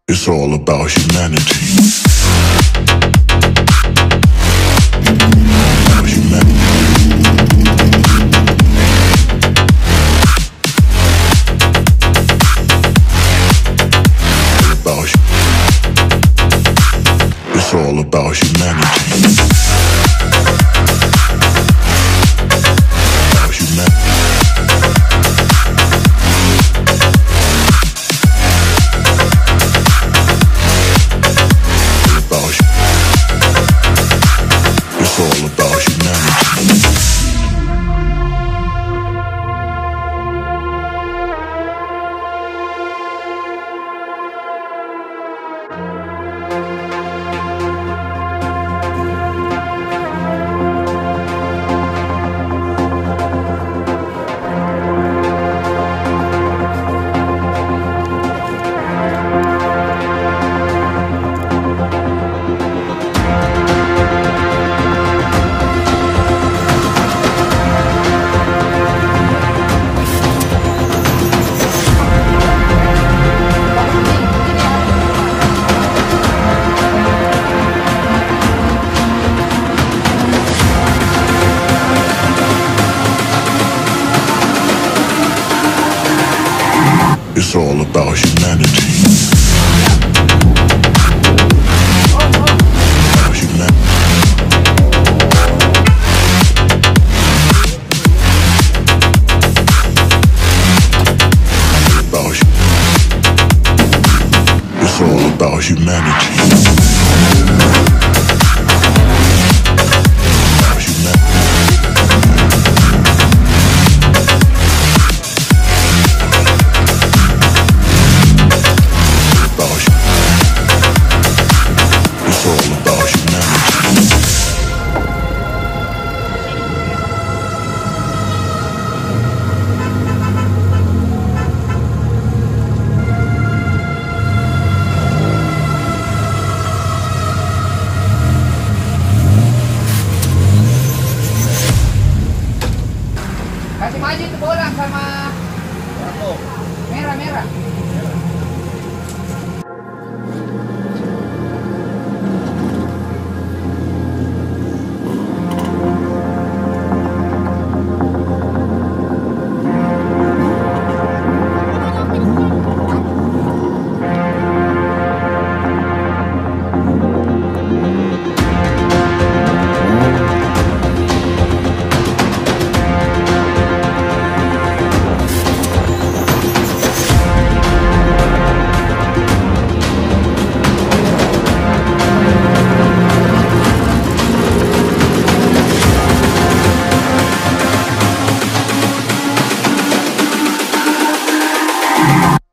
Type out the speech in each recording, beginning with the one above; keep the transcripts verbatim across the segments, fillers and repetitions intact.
It's all about humanity. About humanity. About hu-, it's all about humanity. About humanity. It's all about humanity. It's all about humanity. About humanity. About hu-, it's all about humanity. About humanity. It's all about humanity. Kasi maju tu bola sama merah-merah.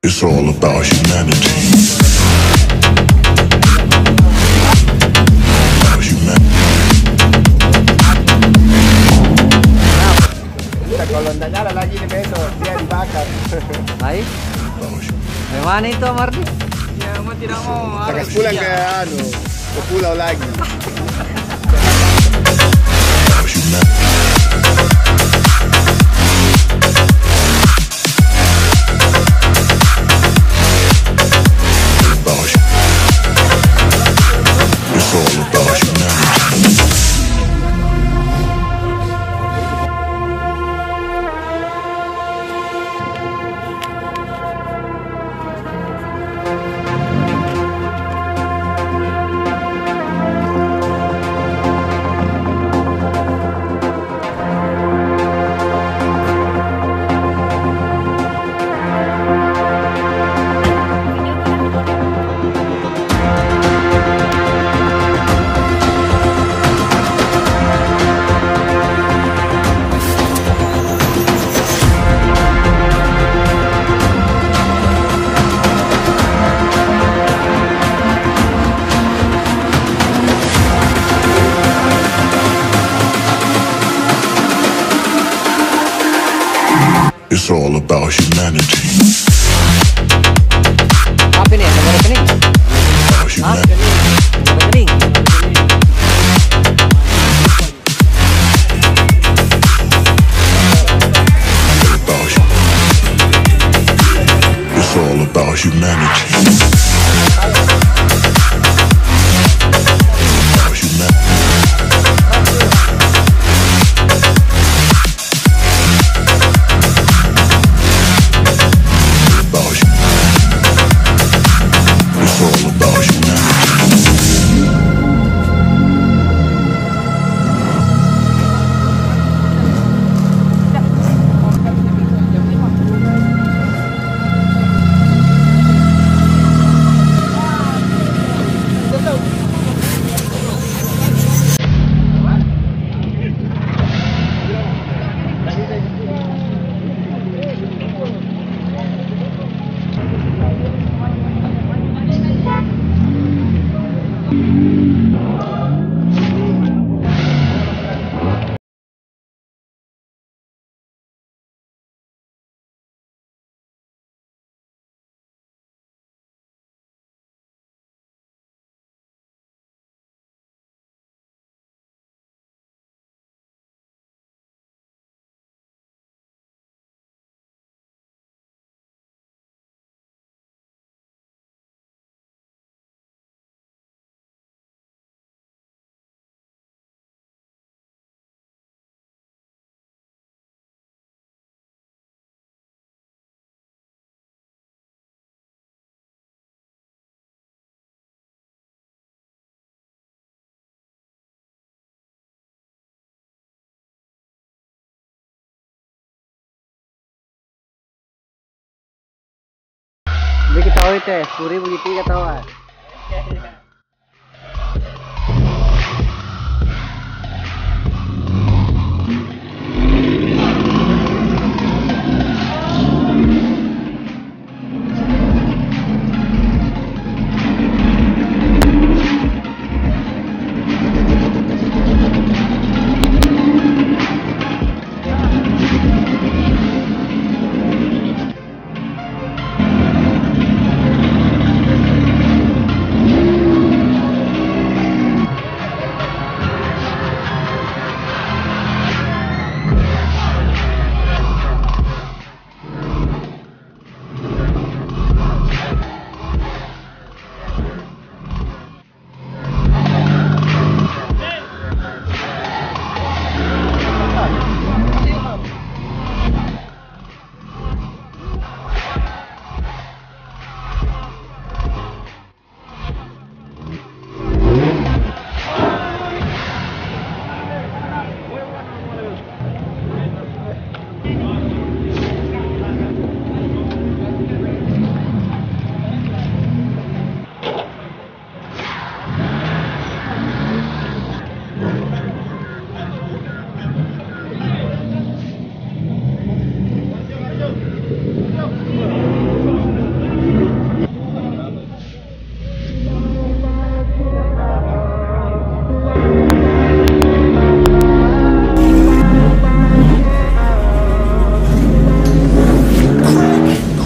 It's all about humanity. About humanity. Kalau ndak nyala lagi nih besok, dia dibakar. Hai? Bagaimana itu, Mardi? Ya, mau tidak mau harus pulang ke anu, ke pulau lagi. It's all about humanity. It's all about humanity. Apa ni? Negara kuning? About humanity. Negara kuning. It's all about humanity. Jadi kita oi teh, sepuluh ribu gitu ya, tahu, ah.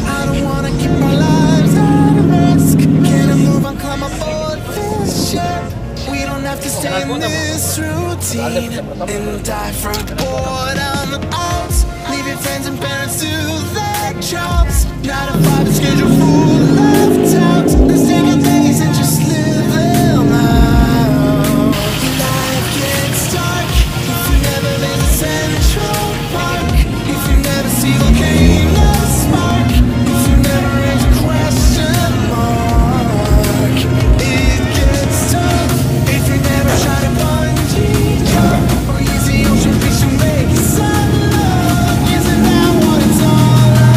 I don't wanna keep our lives at risk. Can I move on, climb aboard this ship? We don't have to stay in this routine and die for boredom. Out, leaving friends and parents to their jobs. Nine to five, a schedule full of touts. There's seven days and just live them out. Life gets dark if you never visit Central Park. If you never see volcanoes spark, if you never raise a question mark, it gets tough. If you never try to bungee jump or use the ocean beach to make the sun up, isn't that what it's all about?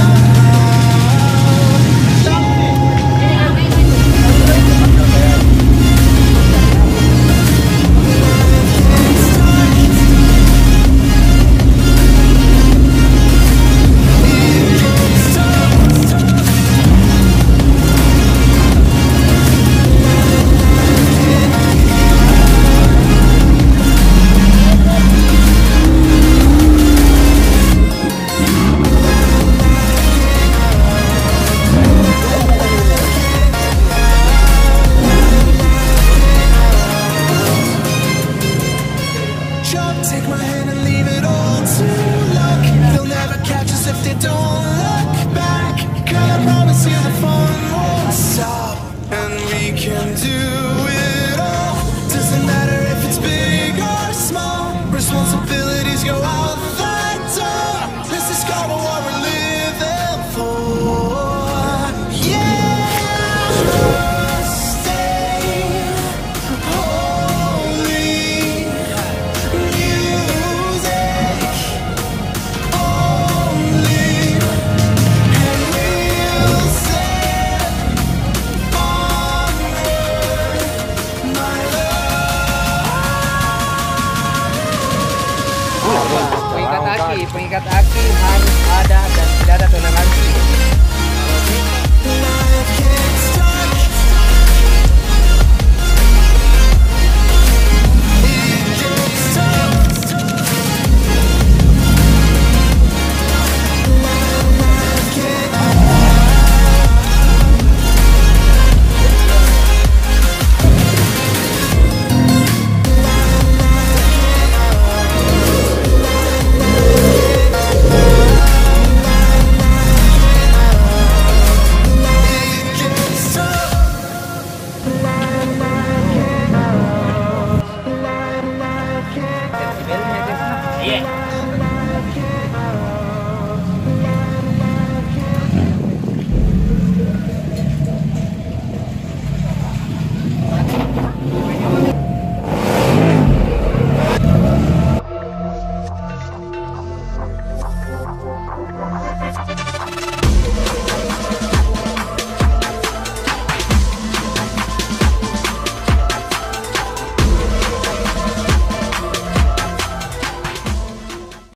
Iya.